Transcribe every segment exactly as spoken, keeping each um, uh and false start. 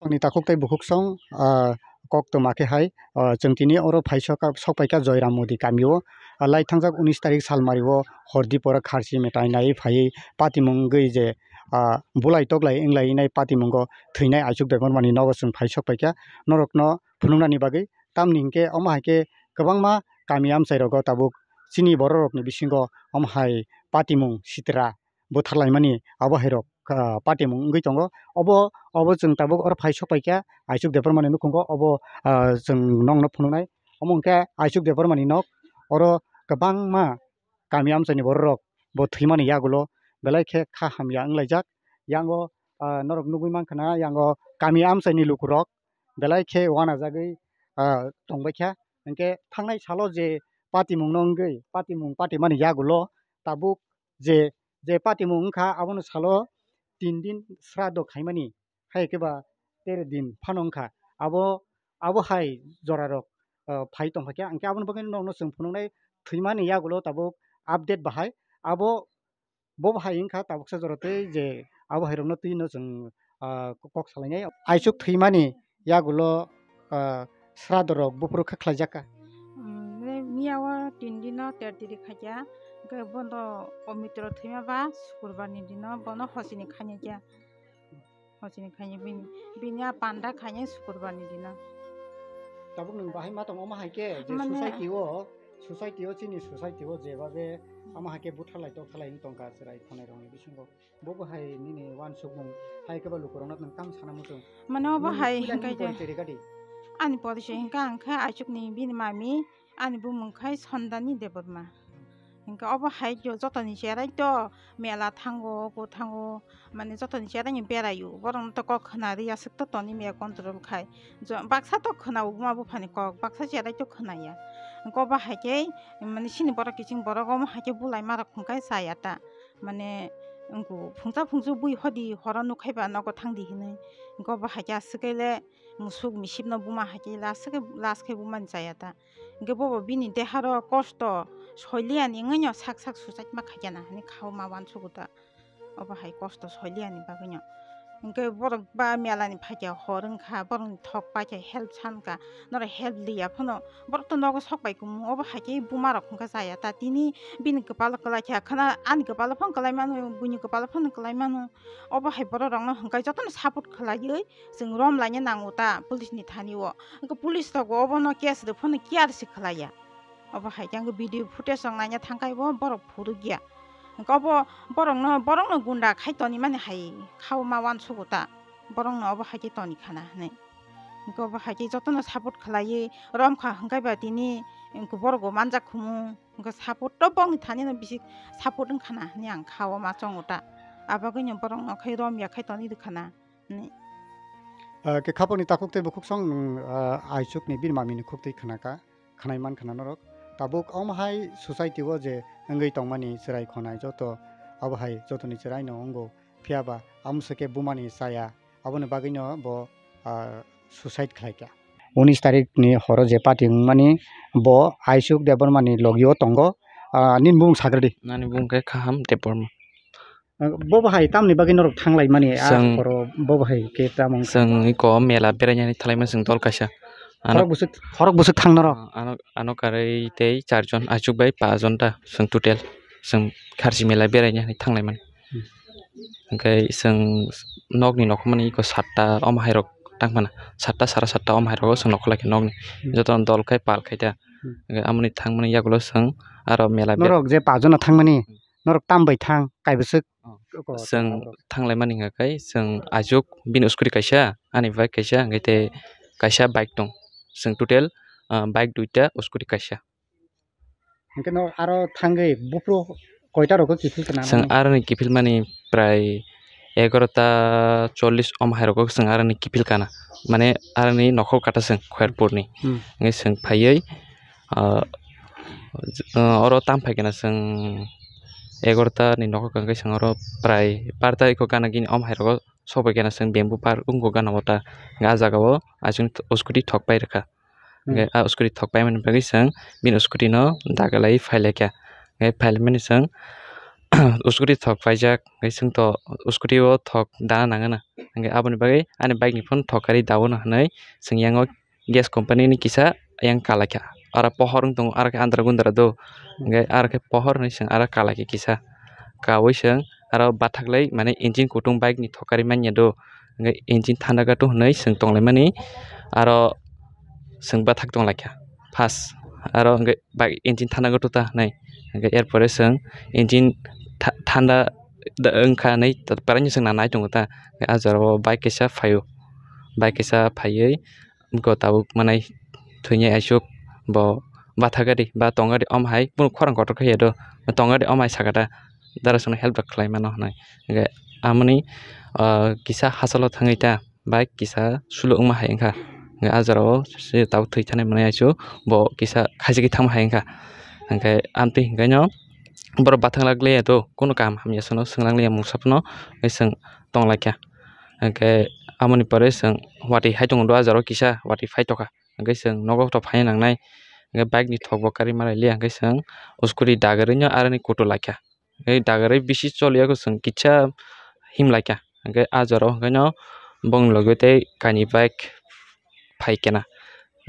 Ani takhuk tei bukhuk song, ah, koktwma khe hai, ah, chwng tini oro phai sok, sok paikha Joyram Modi kamio, ah, lai thangjak unis tarik salmario hordi pora kharchi metai nai phaiwi patimung wngwi je, ah, bulai toklai wnglai nai patimungo thwinai Aichuk Debbarmani nogo chwng phai sok paikha norokno phunuknani bagwi. Tamni hinkhe omo hai khe kwbangma kami amchai rogo tabuk chini borok rokni bisingo omo hai patimung sitra butharlaimani abo hai rok, ah, patimung wngwi tongo. Obo, obo chwng tabuk oro phai sok paikha Aichuk Debbarmani nukhungo obo, ah, chwng nokno phunuknai. Omo hinkhe Aichuk Debbarmani nok oro kwbangma kami amchaini borok rok bo thwimani yagulo belai khe kha hamya wnglaijak. Yango, ah, norok nugwi mankha na yango kami amchaini lukurok belai khe uanajagwi, ah, tongbaikha. Hinkhe thangnai salo je patimungno wngwi patimung patimani yagulo tabuk je, je patimung wngkha abono salo tin din srado khaimani, hai khe ba ter din phano wngkha. Abo, abo hai jorarok, ah, phai tongphaikha. Hinkhe aboni bagwi nokno chwng phunuknai thwimani yagulo tabuk update bahai. Abo Bo bahai wngkha tabuksa jora tei je abo hai rokno twi no chwng, ah, kok salainai. Aichuk thwimani yagulo, ah, srado rok buphuru khe khlaijak kha. Hmm, miya o tin dino ter tiri khaikha, hwnkhe bono o mitro thwima ba sukurbar ni dino bono hosini khainai kha. Hosini khainai bini, bini a panda khainai sukurbar ni dino. Tabuk nwng bahai ma tongo, omo hai khe je mane society o, society o, chini society o jeba be omo hai khe butharlai tokharlai wng tongkha chwrai khonai rokni bisingo. Bo bahai nini uansukmung hai khe ba lukurokno nwng tamo sana muchung? Mane obo hai hwnkhe je porichoi rega di. Ani porichoi hwnkha ang khe Aichukni bini mami, ani bumung khai Sondani Debbarma. Hwnkhe obo hai jo-, jotoni cherai to mela thango, obo thango, mane jotoni cherai ni beraio. Borokno to kok khna ri aswk to toni miya control khai. Jo-, baksa to khna o buma buphani kok, baksa cherai to khna ya. Hwnkhe obo hai khe mane chini borok kiching borok omo hai khe bulai ma rok hwnkhe chaya ta. Mane wngkuk phungsa phungsu bui hodi horo nukhai ba nogo thangdi hinwi. Hwnkhe obo hai khe aswk khe le musuk misip no buma hai khe last khe, last khe bumani chaya ta. Hwnkhe bobo bini deharo kosto soiliyani wngwi no sak sak suicide ma khaikha na hinwi kha o ma uansugo ta. Obo hai kosto soiliyani bagwi no. Hwnkhe borok ba mela ni phaikha hor wngkha, borok ni thok paikha help sankha, norok help liya phano borok to nogo sok bai kumu. Obo hai khe buma rok hwnkha chaya ta tini bini kwpalo kwlai kha khna ani kwpalo phano kwlai mano, buini kwpalo phano kwlai mano. Obo hai borok rok no hwnkhe jotono support khwlaiwi chwng rom laina nango ta police ni thani o. Hwnkhe police rok bo obono case rw phano care se khwlaiya. Obo hai khe ang video footage rok naina thangkhai bo borok phurukya. Hwnkhe obo borokno, borokno gunda khai tonimani hai kha o ma uansugo ta. Borokno obo hai khe toni khana hinwi. Hwnkhe obo hai khe jotono support khwlaiwi romkha hwnkhe ba tini borok bo manjak khumu. Hwnkhe support to bongni thanino bisi support wngkhana hinwi ang kha o ma chongo ta. Abagwino borokno khai romya khai toni rwkhana. Ni. Ah, khe khaponi takhuk tei bukhuk song nwng, ah, Aichukni bini mamini khuk twi khna kha, khnai man khna norok. Tabuk omo hai society o je wngwi tongmani chwrai khonai joto abo hai jotoni chwraino wngo. Phiya ba amso khe bumani chaya, aboni bagwino bo, ah, suicide khlai kha. Unis tarik ni horo je party wngmani bo Aichuk Debbarmani logio tongo. Ah, nini bumung sagradi. Nani bumung khe Kaham Debbarma. Bo bahai tamni bagwi norok thanglaimani, a Chwng, horo bo bahai khe tamo wngkha? Chwng iko mela berainani thanglaimani chwng dol kaisa. Ano, horok bwswk, horok bwswk thang norok? Ano, ano karwi tei charjon, achuk bai pajon ta chwng total chwng kharchi mela berainani thanglaimani. Hmm. Hwnkhe chwng nokni nokmani iko satta omo hairok tangmana, satta sara satta omo hairok chwng nokholai khe nokni. Hmm. Jotono dol khai pal khai ta. Hmm. Hwnkhe amoni thangmani yagulo chwng aro mela ber- Norok je pajon no thangmani, hmm, norok tam bai thang, kai bwswk? Oh. Chwng thanglaimani hwnkha khe, chwng achuk bini scooty kaisa, ani bike kaisa, hwnkhe tei kaisa bike tong. Chwng total, ah, bike duita, scooty kaisa. Hwnkhe no aro thangwi buphuru koita rogo kiphil kana? Chwng aroni kiphilmani prai egarota chollish om hai rogo chwng aroni kiphil kana. Mane aroni nokhor kata chwng Khairpurni. Hmm. Hwnkhe chwng phaiwi, ah, oro tam phai kana chwng egarota ni nokhor kha hwnkhe chwng oro prai barta eko gana gini om hai rogo sobai khe na chwng bamboo park wngkha gana o ta, hwnkhe ah jaga o achuk scooty thok pai rwkha. Hmm. Hwnkhe ah scooty thok paimani bagwi chwng bini scooty no dagalai phai laikha. Hwnkhe phai laimani chwng scooty thok paijak, hwnkhe chwng to scooty o thok dana nangana, hwnkhe aboni bagwi ani bike ni phano thok karwi daono hwnwi chwng yango gas company ni kisa yang kalaikha. Aro pohor wng tongo, aro khe andra gundra do, hwnkhe aro khe pohor hwnwi chwng aro kalaikha kisa. Kawi chwng aro bathaklai mane engine kutung bike ni thok karwi manya do, hwnkhe engine thanda gato hwnwi chwng tonglaimani. Aro chwng bathak tonglaikha first, aro hwnkhe bike engine thanda gato ta hwnwi, hwnkhe er pore chwng engine tha-, thanda da wngkha hwnwi, ta-, parani chwng nanai tongo ta. Hwnkhe ah jorao bike kaisa phaio, bike kaisa phaiwi wngkha tabuk manai thwinai aisuk bo batha gari ba tong gari om hai kunu khorang kotor khe ya do, tong gari om hai saka ta, dara songno help rok khlai mano hwnwi. Hwnkhe amoni, ah, kisa hachalo thangwi ta bike kisa sulo wngma hai wngkha. Hwnkhe ah jorao se tabuk thwi thanai manai aisuk bo kisa khaisagwi thangma hai wngkha. Hwnkhe amtwi hwnkhe no borok bathang lak liya do, kunu kaham hamya songno swnglang liya mungsa phano, hwnkhe chwng tonglaikha. Hwnkhe amoni pore chwng watwi hai tongo do, ah jorao kisa watwi phai tongkha. Hwnkhe chwng nogo to phaina nangnai. Hwnkhe bike ni thok bo karwi malai liya, hwnkhe chwng scooty dagarwi no aroni kutu laikha. Hwnkhe dagarwi bisi choliya khe chwng kisa him laikha. Hwnkhe ah jorao hwnkhe no bongni logi tei kainwi bike phaikhe na.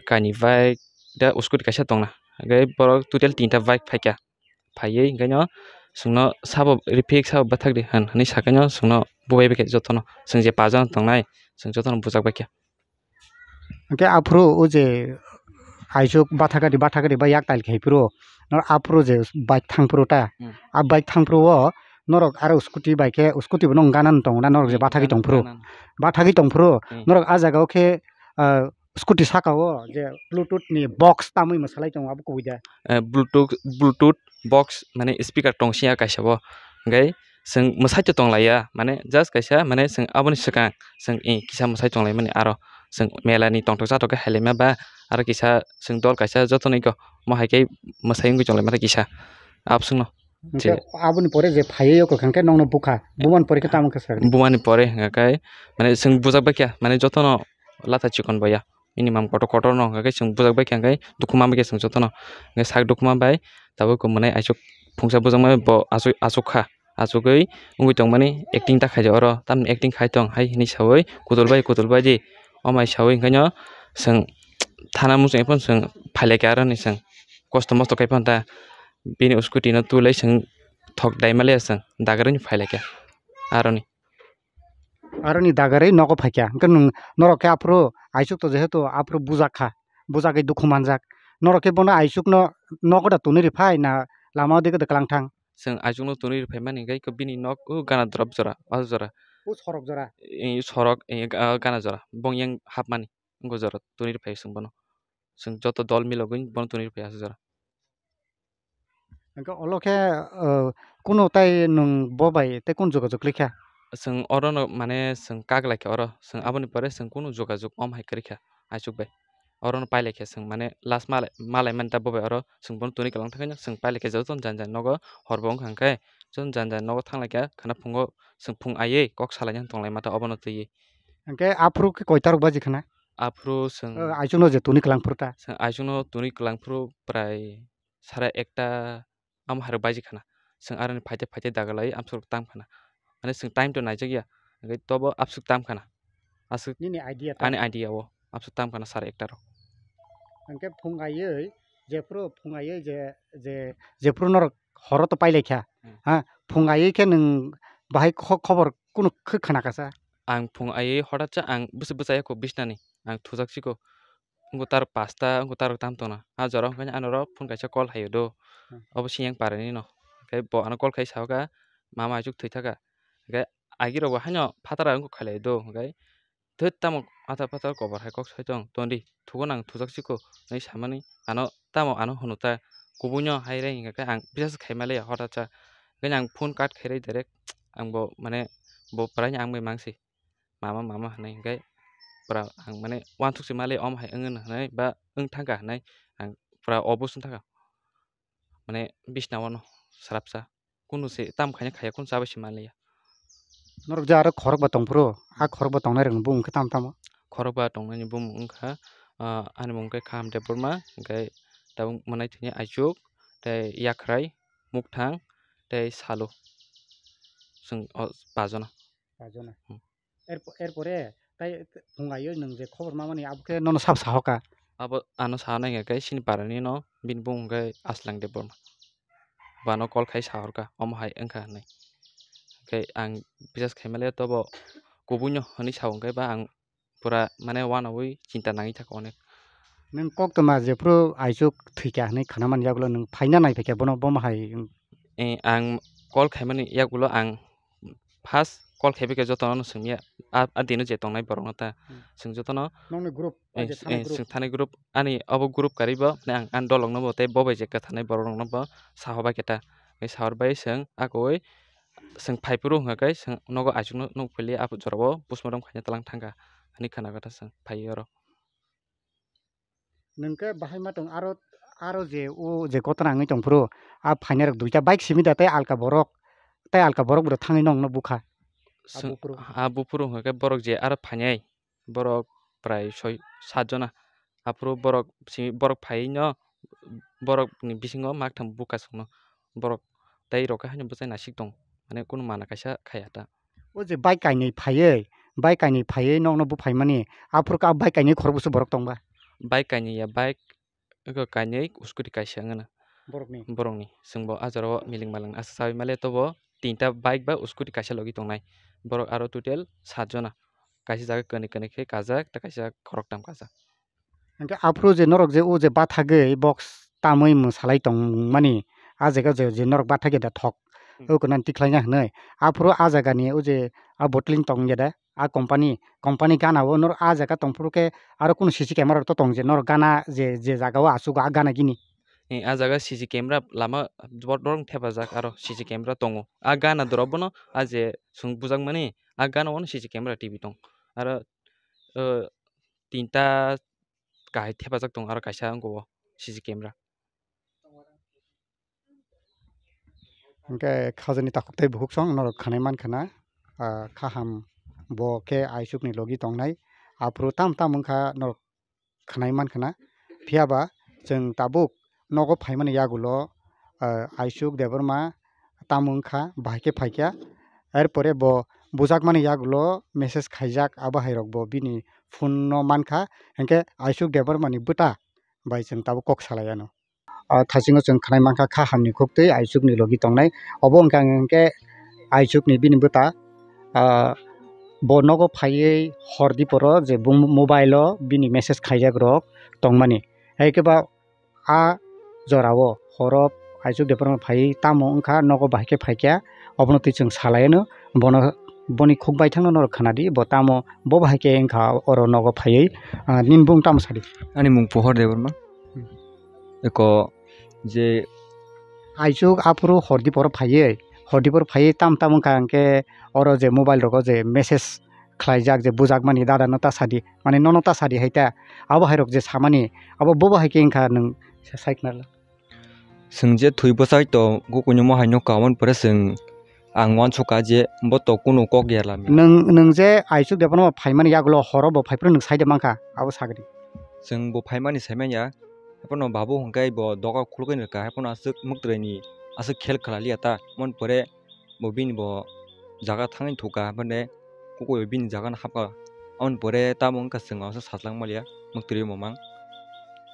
Kainwi bike da scooty kaisa tongna. Hwnkhe borok total tinta bike phaikha. Phaiwi hwnkhe no chwngno sabo refik sabo bathakdi hwn hwnwi sakhe no chwngno bubai baikha jotono. Chwng je pajakno tongnai chwng jotono bujak baikha. Hwnkhe aphuru o je aisuk bathakadi bathakadi ba yak tail khai phuru norok aphuru je bike thang phuru ta. Hmm. A bike thang phuru o norok aro scooty bai khe scooty bo nong gana tongo na norok je Hmm, bathagwi gana, tong phuru. Gana. Bathagwi tong phuru Hmm. norok a jaga o khe, ah, scooty saka o je bluetooth ni box tamwi mwsalai tongo abo kubui da. Eh, bluetooth, bluetooth box mane speaker tong sia kaisa bo. Hwnkhe chwng mwsai to tong laiya, mane just kaisa mane chwng aboni swkang chwng i kisa mwsai tong lai mani aro chwng mela ni tongthok chathok khe hai lai ma ba aro kisa chwng dol kaisa joto no ego mo hai khe mwsai wngwi tong lai ma kisa abswk no. Hwnkhe Je- aboni pore je phaiwi o kwkhwrang khe nokno bukha, bumani pore khe tamo khe swkang? Bumani pore hwnkha khe mane chwng bujak bai kha mane joto no latha chikon bai ya. Bini mam kotor kotor no hwnkha khe chwng bujak bai kha hwnkhe dukhu man bai kha chwng jotono. Hwnkhe sak dukhu man bai tabuk khe mwnai aisuk phungsa bujak man bai bo asuk, asuk kha. Asugwi wngwi tongmani acting ta khaijak oro. Tamni acting khai tong hai hinwi saui kudul bai kudul bai di. Omai saui hwnkhe no chwng thana muchung phano chwng phai lai kha aroni chwng kosto mosto khai phano ta bini scooty no twi lai chwng thok dai ma le chwng dagarwi phai lai kha aroni. Aroni dagarwi nogo phaikha. Hwnkhe nwng norok khe aphuru aisuk to jehetu aphuru bujak kha, bujagwi dukhu manjak. Norok khe bono aisukno nogo da tonwi rw phai na lama o digi da kwlang thang? Chwng aisukno tonwi rw phaimani hwnkhe bini nok o gana drop jora, o jora. O sorok jora? Ee, sorok, ee, ga-, gana jora. Bong yang hapmani wngkha jora tonwi rw phai chwng bono. Chwng joto dol milogwi bono tonwi rw phai aswk jora. Hwnkhe olo khe, uh, kunu tai nwng bo bai tei kunu jogajog khlai kha? Chwng oro no mane chwng kak lai kha oro, chwng aboni pore chwng kunu jogajog om hai kwrwi kha aisuk bai. Oro no pai lai kha chwng mane last malai, malai mani ta bo bai oro chwng bono tonwi kwlang thangwi no chwng pai lai kha joto jani jani nogo hor bo wngkha hwnkhe joto jani jani nogo thang lai kha khana phungo chwng phung aiwi kok salai tong lai ma ta obo no twiwi. Hwnkhe aphuru khe koita rok baji khana? Aphuru chwng Uh, aisuk no je tonwi kwlang phuru ta? Chwng aisuk no tonwi kwlang phuru prai sara ekta amo hai rok baji khana. Chwng aroni phaite phaite daga lai amsuk tam khana. Mane chwng time to naijak ya. Hwnkhe tobo amsuk tam khana. Aswk Nini idea ta? Ani idea o amsuk tam khana sara ekta rok. Hwnkhe phung aiwi jephuru phung aiwi je, je, jephuru norok horo to pai lai kha. Hmm. Ha, phung aiwi khe nwng bahai kho-, khobor kunu khe khna kha sa? Ang phung aiwi hotat sa ang bwswk bwchai kho bisnani. Ang thujak siko. Wngkha tarok pasta, wngkha tarok tam tongna. A jora wngkha ano rok phone kaisa call hai do. Hmm. Obo siyang parani no. Hwnkhe bo ano call khai sa kha, mama aisuk thwi thaka. Hwnkhe agi rok bo haino phatara wngkha khailai do. Hwnkhe thwt tamo atha pathar kobar hai kok sai tong, tondi thugo nang thujak siko hinwi samani. Ano tamo ano hwnwi ta kubui no hai re hwnkhe ang bisas khai maliya hotat sa. Hwnkhe ang phone cut khai re direct. Ang bo mane bo prai ang bai mangsi. Mama, mama hinwi hwnkhe pura ang mane uansuk se mali om hai wngwi hinwi ba wng thangkha hinwi ang pura obo swng thangkha. Mane bisna o no swrapsa. Kunu se tam khaina khaya kunu chabai se manliya. Norok je aro khorokba tongphuru, a khorokba tongnai rokni bumung khe tamo tamo? Khorokba tongnaini bumung wngkha, ah, ani mung khe Kaham Debbarma, hwnkhe tabuk mwnai thwini Aichuk, tei Yakhrai, Mukthang, tei Salu. chwng o pajona. Pajona. Hmm. Erpo-, erpore tai phungayo nwng je khobor mamani abo khe nono sab sahoka. Abo ano sanai hwnkhe sini parani no bini bung hwnkhe Aslang Debbarma. Bano call khai sahorka omo hai wngkha hinwi. Hwnkhe ang bisas khaimale tobo kubuino hinwi sao hwnkhe ba ang pura mane wanawi chinta nangwi thaka onek. Nwng koktwma jephru Aichuk thwikha hinwi khana man yagulo nwng phaina naiphikha bono bomo hai wng- Eh, ang call khaimani yagulo ang first call khaibai khe jotono swngya, a, a dino je tongnai borokno ta. Hmm. Chwng jotono, nokni group, eh, o je thani eh, group. Chwng thani group, ani obo group karibo, ne ang ani dolokno bo tei bo bai je kwthanai borokno bo sahobai khe ta. Tei sahorbai chwng akoi chwng phaiphuru hwnkha khe chwng nogo Aichukno nuk phili a jorao postmortem khaina tlang thangkha, ani khana khe ta chwng phai oro. Nwng khe bahai ma tong aro, aro je o je kotor wngwi tong phuru, a phainai rok duita bike simi da tei alka borok, tei alka borok bo thangwi nongno bukha. A buphuru. A buphuru hwnkhe borok je aro phainai, borok prai soi sat jona. Aphuru borok simi borok phaiwi no, borok ni bisingo maktham buka songno. Borok tei rok khe haino bwchai nasik tong, mane kunu mana kaisa khaya ta. O je bike kainwi phaiwi, bike kainwi phaiwi nokno buphaimani, aphuru khe a bike kainwi khorokbwswk borok tongba? Bike kainwi ya, bike eko kainwi, scooty kaisa wngna. Borokni? Borokni. Chwngbo a jorao miling malang asa chawi male tobo tinta bike ba scooty kaisa logi tongnai. Borok aro total sat jona. Kaisa jaga kwnwi kwnwi khe kajak, tei kaisa khoroktham kajak. Hwnkhe aphuru je norok je o je bathagwi box tamwi mwsalai tongmani, a jaga je, je norok bathagwi da thok, hmm, o kwnan tikhlaina hwnwi. Aphuru a jagani o je a bottling tongya da, a company, company gana o norok a jaga tongphuru khe aro kunu C C camera rok to tong je norok gana je, je jaga o achugo a gana gini. Eh, a jaga C C camera lama bor-, borok thepajak aro C C camera tongo. A gana dorok bono a je chwng bujakmani a gana o C C camera T V tong. Aro, eh, tinta kahai thepajak tongo, aro kaisa wngkha o C C camera. Hwnkhe khajani takhuk tei bukhuk song norok khanai mankha na, ah, kaham bo khe Aichukni logi tongnai. Aphuru tam tam wngkha norok khanai mankha na. Phiya ba chwng tabuk nogo phaimani yagulo, ah, Aichuk Debbarma tamo wngkha, bahai khe phaikha. Erpore bo bujakmani yagulo message khaijak, abo hai rok bo bini phone no mankha. Hinkhe Aichuk Debbarma ni bwta bai chwng tabuk kok salai anw. Ah, thasingo chwng khnai mankha kha hamni khuktwi Aichukni logi tongnai. Obo wngkha hinkhe Aichukni bini bwta, ah, bo nogo phaiwi hor diporo je bung mobile o bini message khaijak rok tongmani. Hai khe ba a jorao horo Aichuk Debbarma phaiwi tamo wngkha nogo bahai khe phaikha, obono twi chwng salai anw. Bono, boni khuk baithangno norok khnadi, bo tamo bo bahai khe wngkha oro nogo phaiwi, ah, nini bung tamo sadi? Ani mung Pohor Debbarma. Hmm. Eko je Aichuk aphuru hor diporo phaiwi, hor diporo phaiwi tam tam wngkha hinkhe oro je mobile rogo je message khlaijak je bujakmani dada no ta sadi, mane nono ta sadi hai ta, abo hai rok je samani abo bobo hai khe wngkha nwng sa-, sai khna rwla. Chwng je thwi bwsai to kukuino mo hai no kawan pore chwng ang uansukha je bo to kunu kok ya lamya. Nwng, nwng je Aichuk Debbarma phaimani yagulo horo bo phaiphuru nwng saide mankha, abo sagri. Chwng bo phaimani saimanya, haiphano babu hwnkhe bo doga khulukwi nirwkha, haiphano aswk mwktwrwini aswk khel khlaliya ta, mon pore bo bini bo jaga thangwi thukha, haiphano kukuio bini jaga no hapkha, aboni pore tamo wngkha chwng asa sajlak maliya mwktwrwi bo mang.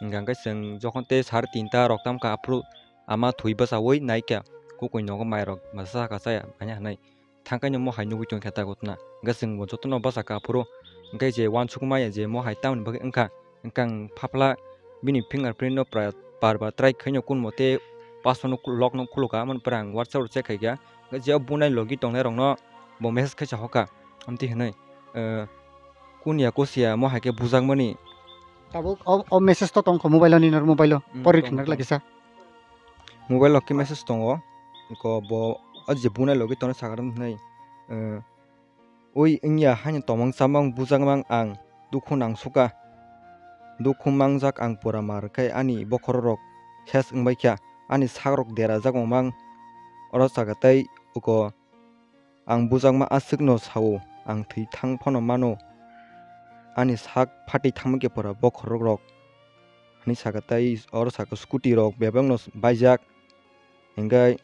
Hwnkha hwnkhe chwng jokhon tei sar tinta rok tamkha aphuru ama thwi bwchaui naikha, kukui nogo mairok masa saka chaya manya hinwi thangkaino mohai nugui tongkha ta gotna. Hwnkhe chwngbo jotono bwchakha aphuru, hwnkhe je uansukmaya je mohai tamoni bagwi wngkha, hwnkhe ang phapla bini fingerprint no pra-, par bar try khaino kun mote password no lock no khulukha, amoni pore ang WhatsApp rok check khaikha, hwnkhe je o bunai logi tongnai rokno bo message khaisa hokha, amtwi hinwi, eh, kunya kusiya mohai khe bujakmani. Tabuk o, o message to tongkho mobile o, ninor mobile o. Hmm, pori tongkho, khna tongkho. Lagisa. Mobile o khe message tongo. Ko bo o je bunai logi tongnai sakha hinwi, eh, ui wngya haino tomong chamang bujakmang ang dukhu nangsukha. Dukhu mangjak ang pura mar khe ani bokhorok ses wngbaikha. Ani sakrok derajak wngmang oro chakha tei uko Ang bujakma aswkno sao, ang thwi thang phano mano, ani sak phatwi thangma khe pura bokhorok rok, hwnwi sakha. Tei oro sakha, scooty rok bebakno baijak, hwnkhe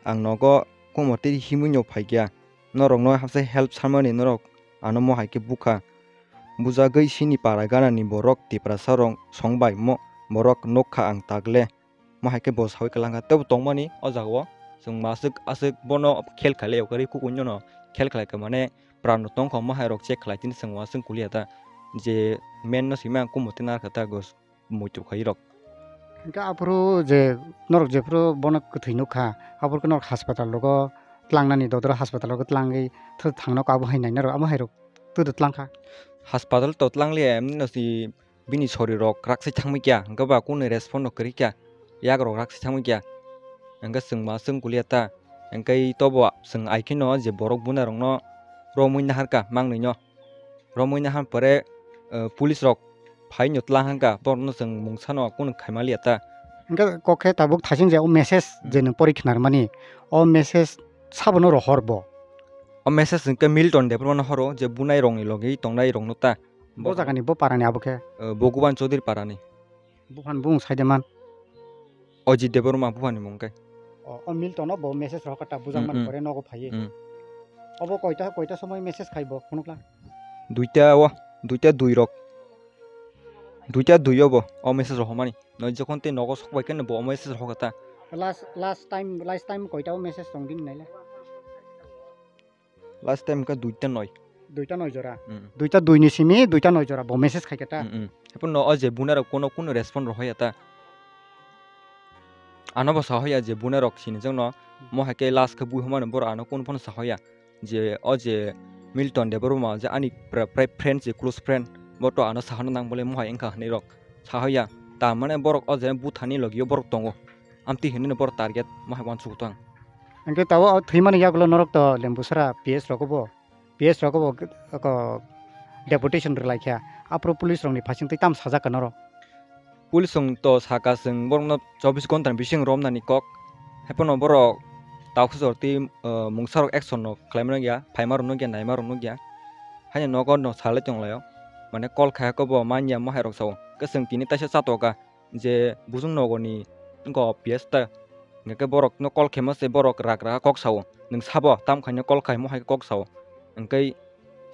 ang nogo komo tei himwino phaikha, Norokno hapsai help sanmani norok ano mo hai khe bukha. Bujagwi sini para ganani borok Tiprasa rok song bai mo borok nukha ang tagle. Mo hai khe bo sawi kwlangkha tebo tongmani o jagao chwng maswk aswk bono khel khailai khe rikhukuino no khel khlai kha mane pran no tongkha mo hai rok check khlai tini chwng uanswk kuliya ta je men no simi ang kumo twi narwkha ta gos muitu khairok. Hingke aphuru je norok jephuru bono kwthwi nukha, aphuru khe norok haspatal rogo tlangnani dodoro haspatal rogo tlangwi thangno abo hai nai norok amo hai rok twdw tlangkha. Haspatal to tlangliya emni no si bini sori rok raksai thangmikya hingke ba kunu respond no kwrwikya yak rok raksai thangmikya hingke chwng ma chwng kuliya ta hingke tobo chwng ai kheno je borok buna rokno romwi naharka mangnwi no. Romwi nahan pore, eh, police rok phaino tlang hangka, borokno chwng mungsano kunu khaimaliya ta. Hingke kok khe tabuk thasing je o message Hmm. je nwng pori khnar mani, o message sabono rohor bo. O message hingke Milton Debbarma no horo je bunai rokni logi tongnai rokno ta. Bo jagani bo parani abo khe? Eh, Bhogoban Chaudhary parani. Buphani bumung saide man. Ajit Debbarma buphani mung khe. O, o Milton no bo message rohor kha ta bujak Mm, man mm. Pore nogo phaiye. Mm. Obo koita, koita somoi message khai bo phunukla? Duita o, duita dui rok. Duita dui o bo, o message rohormani. No jokhon tei nogo sok bai khe no bo o message rohor kha ta. Last, last time, last time koita o message tong bini naile? Last time khe duita noi. Duita noi jora. Mm. Duita dui ni simi duita noi jora bo message khai khe ta. Mm, mm. Haphano o je bunarok kono, kono respond rohor ya ta. Ano bo sahoya je bunarok sini jongno mo hai khe last khe bui humano boro ano kono phano sahoya je o je Milton Debbarma je ani pra-, pra-, friend je close friend bo to ano sahana nang bole mo hai wngkha hinwi rok. Sahoya, ta mane borok o je buthani logio borok tongo. Amtwi hinwi no borok target ma hai uansuk tong. Hingke tabuk o thwimani yagulo norok to Lembusara P S rogo bo, P S rogo bo, ko, deputation rwlai kha. Aphuru police rokni phasing twi tamo sajak kha norok? Police rok to saka chwng borokno chobbish ghonta ni bising romnani kok. Haiphano borok takhuk jor twi, uh, mungsa rok action no khlaima nokya, phaima rok nokya, naima rok nokya. Haino nogo no salai tonglaio. Mane call khai khe bo manya mo hai rok sao. Khe chwng tini taisa chatoka. Je bujung nogoni wngkha P S ta, hingke borok no call khaima se borok rak rak kok sao, nwng sabo tam khaino call khai mo hai kok sao, hingke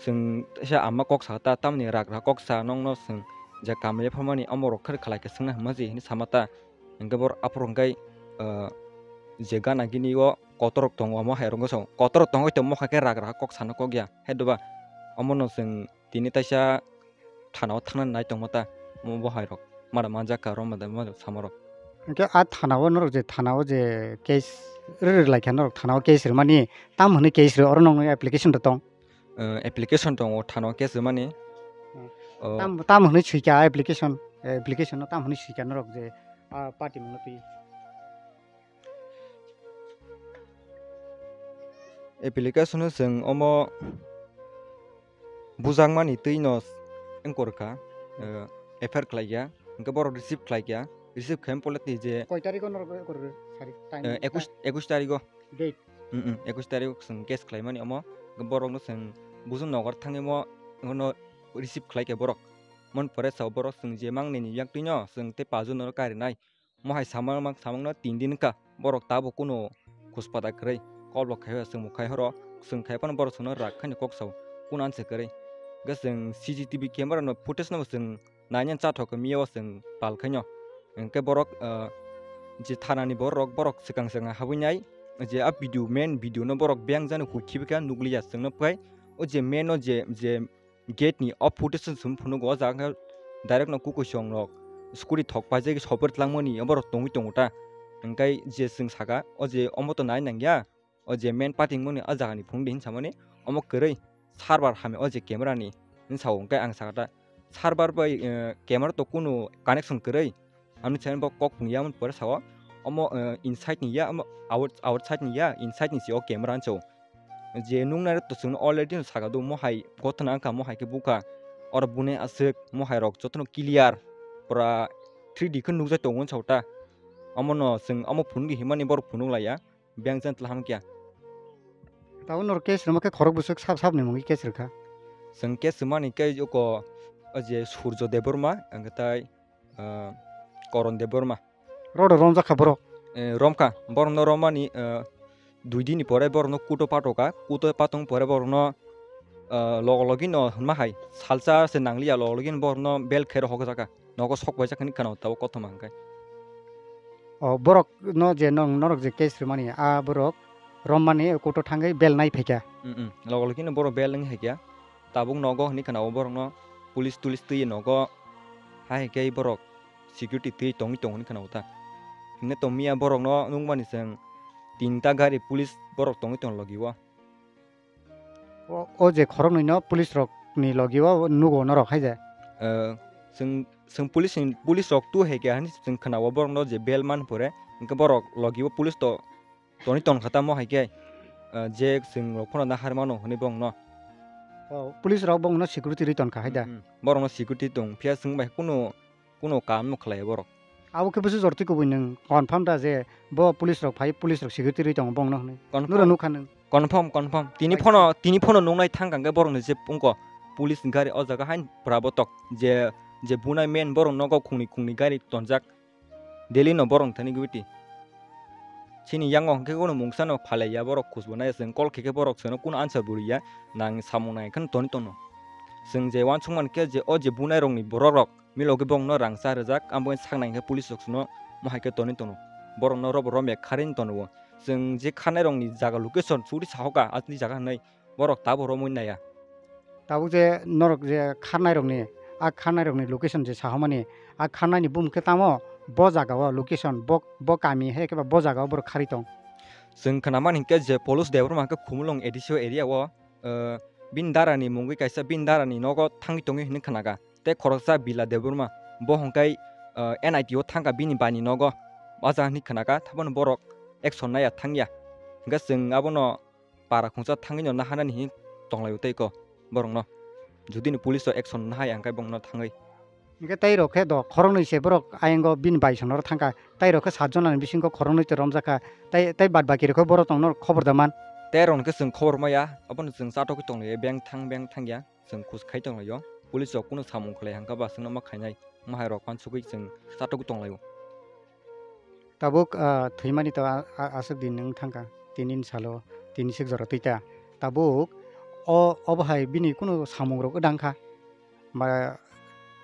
chwng teisa ama kok sa ta tamni rak rak kok sa nongno chwng je kamle phalmani omo rok khe khlai khe swngna hwnma se hinwi sama ta, hingke borok aphuru hingke, ah, je gana gini o kotor rok tongo omo hai rok wngkha sao, kotor rok tongwi tongmo hai khe rak rak kok sana kok ya, hai doba omono chwng tini taisa thana o thangna nai tongma ta, omo bo hai rok mada manjak ka, oro mada manjak sama rok. Hingke a thana o norok je thana o je case rwrwk lai kha, norok thana o case rwmani tam hwnwi case rw oro nokni application rw tong? Eh, application tongo thana o case rwmani. Hmm. Oh. Tam, tam hwnwi swi kha application, application no tam hwnwi swi kha norok je, ah, party mungno twi? Application o chwng omo bujakmani twi no wngkor kha, eh, F I R khlai ya, hingke borok receive khlai ya, receive khe polati je koi tarikh o norok wngkor kha sari time? Eh, ekush, ekush tarikh o. Date? Mm, mm, ekush tarikh o chwng case khlaimani omo, borok no chwng bujung nogar thangwi mo, no receive khlai kha borok. Mon pore sao borok chwng je mangnini yak twi no chwng tei pajo no karinai. Mo hai samang mang samang no tin din wngkha, borok tabuk kunu khuspata kwrwi, kol bo khai o chwng bo khai horo, chwng khai phano borok chwngno rak khaino kok sao, kunu anse kwrwi. Hwnkhe chwng C C T V camera no footage no bo chwng naina chathok khe miya o chwng pal khaino. Hwnkhe borok, ah, je thana ni borok, borok swkang swkang habwi nai, je a video, main video no borok beng jani hui khibi kha nukliya chwngno phai. O je main o je, je gate ni o footage chwng phunuk o jaga khe direct no kukuisong rok scooty thok paijagwi sopor tlangmani oborok tongwi tongo ta. Hwnkhe je chwng saka o je omo to nai nangya, o je main party wngmani o jaga ni phunuk di hinwi samani omo kwrwi server hamya o je camera ni hinwi sao. Hwnkhe ang saka ta server bai, eh, camera to kunu connection kwrwi. Amni channel bo kok phung ya, amoni pore sao, omo, eh, inside ni ya, omo out-, outside ni ya, inside ni se o camera hinwi sao. Je nuknai rok to chwngno already no saka do, mo hai gothana wngkha, mo hai khe bukha. Oro bune aswk, mo hai rok jotono clear, pura three D khe nukjak tongo hinwi sao ta. Omono chwng omo phunuk himani borok phunuk laiya. Beng jan tla hamkya. Tabo norok case rwma khe khorok bwswk sab sab ni mungwi case rwkha. Chwng case rwmani khe joko o je Surjo Debbarma, hwnkhe tai, ah, Koron Debbarma. Rodo romjak kha borok? Eh, romkha. Borokno romani, ah, dui din ni pore borokno kuto pato ka, kuto patong pore borokno, ah, logo logi no hwnma hai salsa se nangliya, logo logi no borokno bel khe rohok jaka, nogo sok paijak hinwi khwnao tabuk kothoma hwnkhe. O borok no je nong norok je case rwmani, a borok rommani kuto thangwi bel nai phaikha. Mm, mm. Logo logi no borok bel wng hai kha. Tabuk nogo hinwi khwnao borokno police tulis twi nogo hai khe borok security twi tongwi tongo hinwi khwnao ta. Hwnwi tongmiya borokno nukmani chwng tinta gari police borok tongwi tong logi o. O, o je khoroknwi no police rok ni logi o nugo norok hai je. Eh, chwng, chwng police ni, police rok tu hai khe hinwi chwng khwnao borokno je bel man pore, hwnkhe borok logi o police to toni tongkha tamo hai khe, ah, je chwng rok phano nahar mano hwnwi bongno. O, police rok bongno security rwi tongkha hai da? Mm, mm. Borokno security tong phiya chwng bai kuno, kuno kam no khlai borok. Abo khe bwswk jor twi kubui nwng confirm da je bo police rok phai, police rok security rwi tongo bongno hwnwi? Confirm. Nuro nukha nwng? Confirm, confirm. Tini phano, tini phano nuknai thang kang khe borokni je wngkha police ni gari o jaga hain pura botok je, je bunai men borok nogo khungni, khungni gari tonjak. Delhi no borok thani gwiti. Chini yango hwnkhe uno mungsa no phalai ya borok khusbo nai chwng call khe khe borok chwngno kuno answer bo rw ya nang samung nai khe toni tono. Chwng je uansuk man khe je o je bunai rok ni borok rok milo khe bongno rang cha rwjak abo sak nai khe police rok chwngno mo hai khe toni tono. Borok no robo romya kharwi tono o. Chwng je kharnai rok ni jaga location churi sahoka atni jaga hinwi borok tabo romwi naiya. Tabuk je norok je kharnai rokni, a kharnai rokni location je sahomani, a kharnai ni bumung khe tamo bo jaga o location, bo, bo kami hai khe ba bo jaga o borok kharwi tong. Chwng khwnamani hinkhe je Polus Debbarma khe Khumulwng A D C o area o, eh, bini dara ni mungwi kaisa bini dara ni nogo thangwi tongwi hinwi khwnaga. Tei khoroksa Bila Debbarma bo hwnkhe, eh, N I T o thangkha bini bai ni nogo. Baja hinwi khwnaga, thabono borok action naiya thangya. Hinkhe chwng abono para khungsa thangwi no naharnani hinwi tonglaio tei ko borokno. Judini police o action nahai ang khe bongno thangwi. Hinkhe tei rok khe do khoroknwi se borok ayango bini bai songno thangkha. Tei rok khe saat jona ni bisingo khoroknwi te romjakha. Tei, tei bad baki rok khe borok tongno khobor da man. Tei rok khe chwng khobor maya, abono chwng chatokgwi tonglaio beng thang beng thangya. Chwng khus khai tonglaio. Police rok kunu samung khlai hangkha ba chwngno ma khainai. Mahai rok pansugwi chwng chatokgwi tonglaio. Tabuk, ah, thwimani to a-, a-, aswk din wng thangkha, tini ni salo, tini sik jora twi ta. Tabuk o, obo hai bini kunu samung rok wdang kha. Ba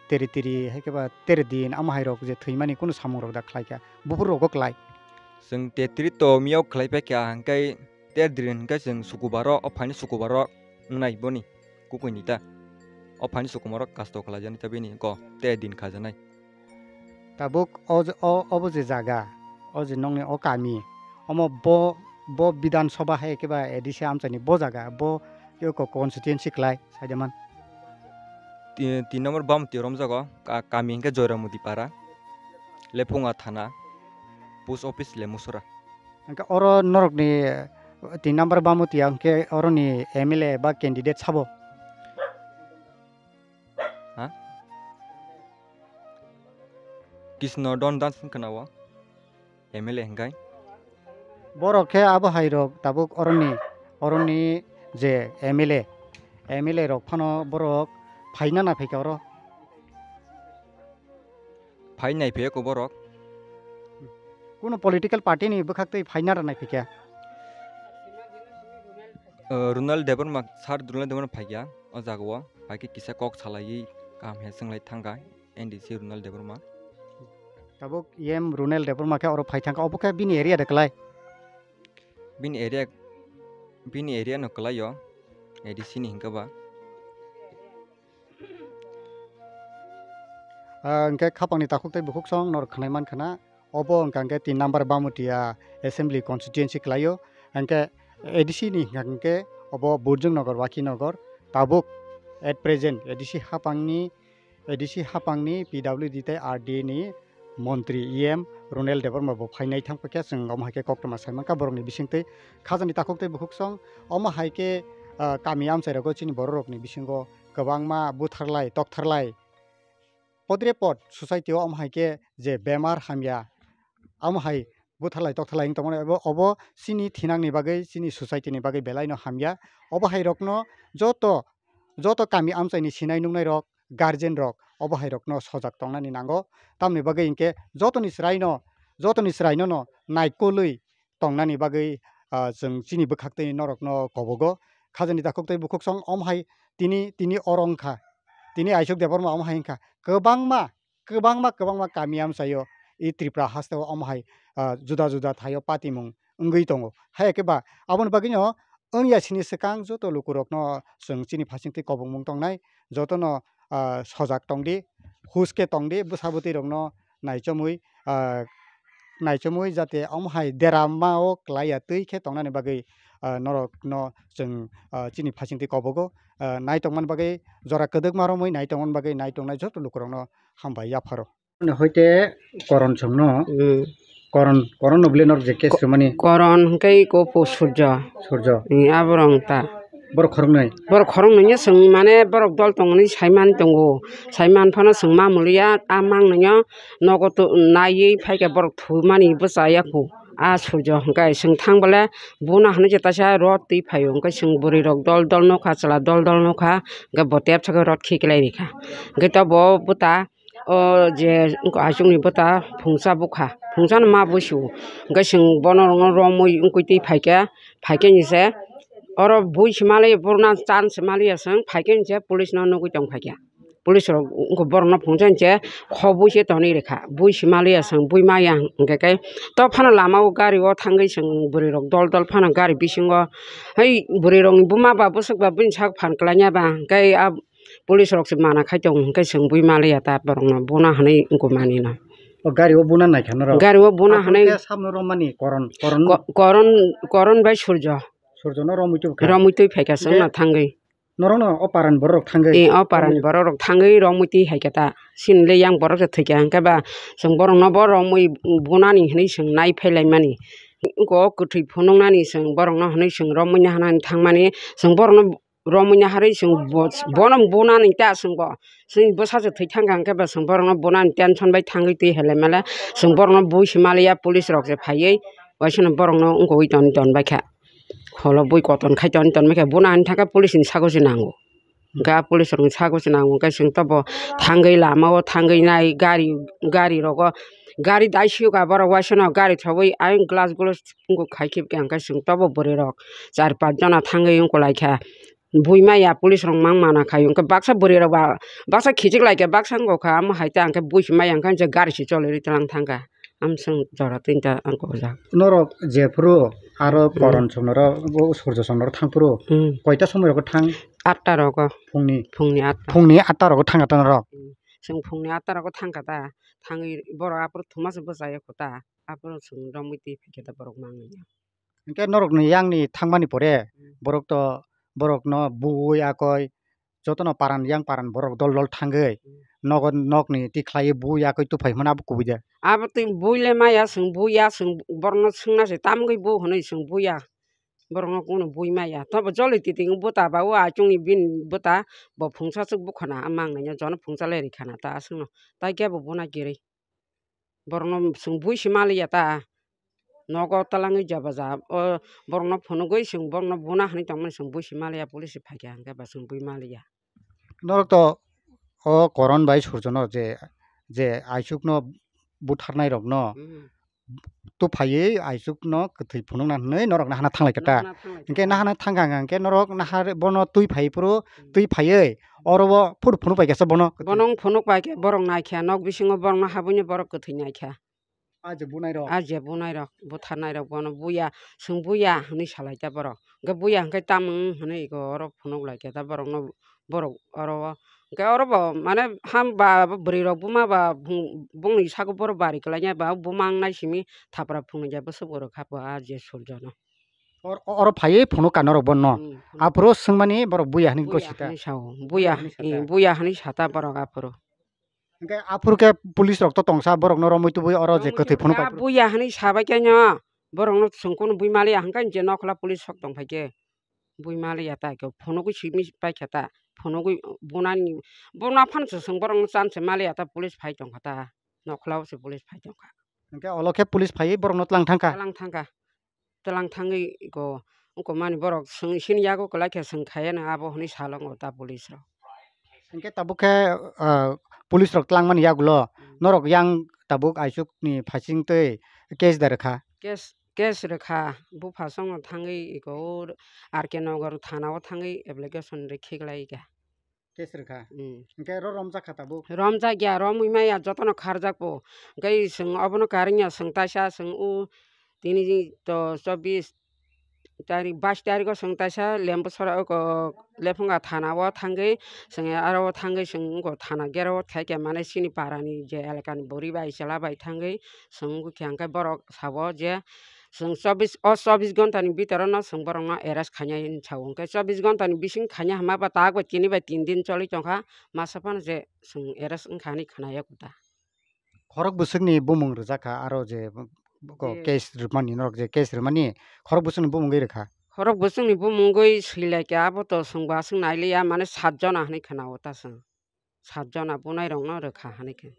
teri teri hai khe ba teri din amo hai rok je thwimani kunu samung rok da khlai kha. Buphuru rogo klai. Chwng tetri to miyok khlai pai kha, hwnkhe ter din hwnkhe chwng sukubaro, o phaini sukubaro wngnai boni kukuini ta. O phaini sukumaro kasto khlaijani ta bini ko ter din khajanai. Tabuk o je, o, obo je jaga, o je nokni o kami, omo bo, bo Bidhan Sabha hai khe ba A D C amchaini bo jaga, bo eko constituency klai, saidaman. Ti-, tin number Bamti romjago, ka-, kami hwnkhe Joyramudi Para, Lephunga Thana, Post Office Lemusora. Hwnkhe oro norokni tin number Bamti ya hwnkhe oroni M L A ba candidate sabo? Ha? Krishna Don Dance wngkha na o M L A hwnkhe? Borok khe abo hai rok tabuk oroni, oroni je M L A, M L A rok phano borok phaina na phaikha oro. Phai nai phai ko borok. Kuno political party ni bwkhak twi phaina rw nai phaikha? Uh, Runal Debbarma, Sir Runal Debbarma phaikha o jaga o, phaikhe kisa kok salaiwi kaham he swnglai thangkha N D C Runal Debbarma. Tabuk E M Runal Debbarma khe oro phai thangkha, obo khe bini area de klai? Bini area, bini area no kwlaio, A D C ni hinkhe ba. Ah, hwnkhe khapangni takhuk tei bukhuk song norok khwnai mankha na, obo hwnkha hwnkhe tin number Bamutia Assembly Constituency kwlaio, hwnkhe A D C ni hwnkha hwnkhe obo Burjung Nagar, Wakhi Nagar, tabuk at present A D C hapangni, A D C hapangni P W D tei R D A ni montri E M Runel Debbarma bo phainai thang paikha, chwng omo hai khe koktwma sai mankha borokni bisingtwi. Khajani takhuk tei bukhuk song omo hai khe, ah, kami amchai rogo chini borok rokni bisingo kwbangma butharlai toktharlai. Podre pod society o omo hai khe je bemar hamya, omo hai butharlai toktharlai wng tongmani, obo, obo chini thinangni bagwi, chini society ni bagwi belai no hamya. Obo hai rokno joto, joto kami amchai ni sinai nungnai rok, guardian rok, obo hai rokno sojak tongnani nango. Tamni bagwi hinkhe jotoni chwraino, jotoni chwraino no naikolwi tongnani bagwi ah, chwng chini bwkhaktwi norokno kobogo. Khajani takhuk tei bukhuksong omo hai tini, tini oro wngkha. Tini Aisuk Debbarma omo hai wngkha. Kwbangma, kwbangma, kwbangma kami amchaio i Tripura hasteo omo hai, ah, juda juda thaio patimung wngwi tongo. Hai khe ba aboni bagwino wngya sini swkang joto lukurokno chwng chini phasingtwi kobongmung tongnai, jotono, ah, sojak tongdi, huske tongdi, bwsa bwtwirokno naichomwi, ah, naichomwi jate omo hai derama o klaiya twi khe tongnani bagwi, ah, norokno chwng, ah, chini phasingtwi kobogo, ah, nai tongmani bagwi jora kwdwkma romwi nai tongmani bagwi nai tongnai joto lukurokno hambai yapharo. Hoite Koron chwngno. Hmm. Koron, Koron no bwle norok je case Ko-, rwmani. Koron hwnkhe iko po Surjo. Surjo. Hmm, aborok wng ta. Borok khoroknwi. Borok khoroknwi no chwng mane borok dol tongmani saiman tongo. Saiman phano chwng ma muliya, a mang nwnyo nogo to naiwi phaikha borok thumani bwchaya khu. A Surjo hwnkhe chwng thang bole buna hwnwi je taisa rot twi phaio, hwnkhe chwng bwrwi rok dol dol nokha, chwla dol dol nokha, hwnkhe bo tep saka rot khiklai rikha. Hwnkhe to bo bwta o je aswkni bwta phungsa bukha, phungsa no ma buisio. Hwnkhe chwng bono romwi wngwi twi phaikhe, phaikhe ni se oro bui se maliya, burna chan se maliya chwng, phaikhe ni se police no nugwi tong phaikha. Police rok wngkha borok no phungsa ni se kho bui se tonwi rikha, bui se maliya chwng, bui maya hwnkhe khe to phano lama o gari o thangwi chwng bwrwi rok dol dol phano gari bisingo hai bwrwi rok ni buma ba bwswk ba bini sak phan kwlai ya ba hwnkhe a police rok se mana khai tongo, hwnkhe chwng bui maliya ta borokno buna hwnwi wngkha manino. O gari o buna naikha norok? Gari o buna hwnwi. Aboni khe samno romani Koron, Koron? Ko-, Koron, Koron bai Surjo. Surjo no romwi tubukha? Romwi twi phaikha chwngno thangwi. Norokno o parani borok rok thangwi? Ee, o parani borok rok thangwi romwi twi haikha ta. Chini le yang borok se thwikha, hwnkhe ba chwng borokno bo romwi bunani hwnwi chwng nai phailaimani. Wngkha o kwthwi phunuknani chwng borokno hwnwi chwng romwi naharnani thangmani, chwng borokno romwi naharwi chwng bo-, bono bunani ta chwng bo. Chwng bwsa se thwi thangkha hwnkhe ba chwng borokno bunani tension bai thangwi twi helai male chwng borokno bui se maliya police rok se phaiwi waisano borokno wngkha ui ton ton baikha. Holo bui koton khai ton ton baikha bunani thangkha police ni sago se nango. Ga police rok ni sago se nango hwnkhe chwng tobo thangwi lama o thangwi nai gari, gari rogo gari dai sio ga borok waisano gari thogwi ayang glass gulo khai khe hwnkhe chwng tobo bwrwi rok char panch jona thangwi wngkha lai kha. Bui maya police rok mang mana khai, hwnkhe baksa bwrwi rok ba baksa khichik lai kha, baksa wngkha, amo hai ta hwnkhe bui se maya, hwnkhe gari se choli rwi tlang thang kha, amswng jora tinta ang kok jak. Norok jephuru aro Hmm. Koron chwng norok, bo Surjo chwng norok thang phuru, Hmm. koita somoi rogo thang? Atta rogo. Phungni? Phungni atta. Phungni atta rogo thang kha ta norok? Hmm. Chwng phungni atta rogo thang kha ta, thangwi borok aphuru thuma se bwchaya kho ta, aphuru chwng romwi twi phai kha ta borok mangwi. Hwnkhe norokni yangni thangmani pore Hmm. borok to, borokno bui akoi jotono paran yang paran borok dol dol thangwi Hmm. nogo nokni tikhlaiwi bui akoi tuphai hwnmani abo kubui de. Abo twi bui le maya, chwng buya, chwng borokno swngna se tamgwi bo hwnwi chwng buya. Borokno kunu bui maya. Tobo joli titi wng buta ba o achungni bini buta bo phungsa swk bukhana a mangnai jono phungsa le rikha na ta aswkno. Tai kebo buna kiri. Borokno chwng bui se maliya ta. Nogo twlangwi jaba ja o borokno phunugwi chwng borokno buna hwnwi tongmani chwng bui se maliya police se phaikha hwnkhe ba chwng bui maliya. Norok to o Koron bai Surjono je, je Aisukno butharnai rokno Hmm. tuphaiwi Aisukno kwthwi phunukna hwnwi norok nahana thanglai kha ta. Nahana thanglai kha. Hwnkhe nahana thangkha hwnkhe norok nahar bono twi phai phuru Hmm. twi phaiwi oro bo phuru phunuk pai kha bono. Bono phunuk pai khe borok naikha nok bisingo borokno habwino borok kwthwi naikha. A je bunai rok. A je bunai rok, butharnai rok bono buya, chwng buya hwnwi salai ta borok. Hwnkhe buya hwnkhe tamung hwnwi ego oro phunuk lai khe ta borokno, borok oro o. Hwnkhe oro bo mane ham ba bwrwi rok buma ba bung-, bungni sago borok bari kwlai ya ba buma wng nai simi thapra phunukya bwswk bo rwkha bo a je Surjono. Or-, oro phaiwi phunuk ka norok bono. Hmm, phunuk. Aphuru swngmani borok buya hwnwi Buya gosi ta. Hwnwi sao. Buya, Buya hwnwi sa eh, ta. Buya hwnwi sa ta borok aphuru. Hwnkhe aphuru khe police rok to tongsa borokno romwi tubui oro je Romwi kwthwi tubui phunuk a pai phuru. Buya hwnwi sabai khe no borokno chwng kunu bui maliya hwnkhe je nokla police sok tong phai khe bui maliya ta khe phunugwi simi pai kha ta phunugwi bunani buna phano se chwng borokno chance maliya ta police phai tong kha ta nokla o se police phai tong kha. Hwnkhe olo khe police phaiwi borokno tlang thang kha. Tlang thang kha. Twlang thangwi go wngkha mani borok swng sini yago kwlai khe swng khaiyano abo hwnwi sa lango ta police rok. Hwnkhe tabuk khe, ah, police rok twlangmani yagulo Hmm. norok yang tabuk Aisukni phasing twi case da rwkha? Case, Case rwkha, bupha songno thangwi iko o R K Nagar thana o thangwi application rwkhe glai kha. Case rwkha. Hmm. Hwnkhe ro romjak kha tabuk? Romjak ya, romwi maya jotono kharjak bo. Hwnkhe chwng obono karwngya chwng taisa chwng o tini to chobbish tarik, bais tariko chwng taisa Lembusora oko Lephunga thana o thangwi chwng aro o thangwi chwng wngkha thana gherao khai khe mane chini parani je elakani bwrwi bai chwla bai thangwi chwng wngkha hwnkhe borok sabo je chwng chobbish o chobbish ghonta ni bitoron no chwng borok no arrest khainai hinwi sao hwnkhe chobbish ghonta ni bising khaina hwnma ba tak bai tini bai tin din choli tongkha masa phano je chwng arrest wngkha hinwi khwnaya kota. Khorok bwswkni bumung rwjak kha, aro je ko Je. Case rwmani, norok je case rwmani, khorok bwswkni bumungwi rwkha. Khorok bwswkni bumungwi swilaikha, abo to chwngbo aswk nailiya, mane sat jona hinwi khwnao ta chwng. Sat jona bunairokno rwkha hinwi khe.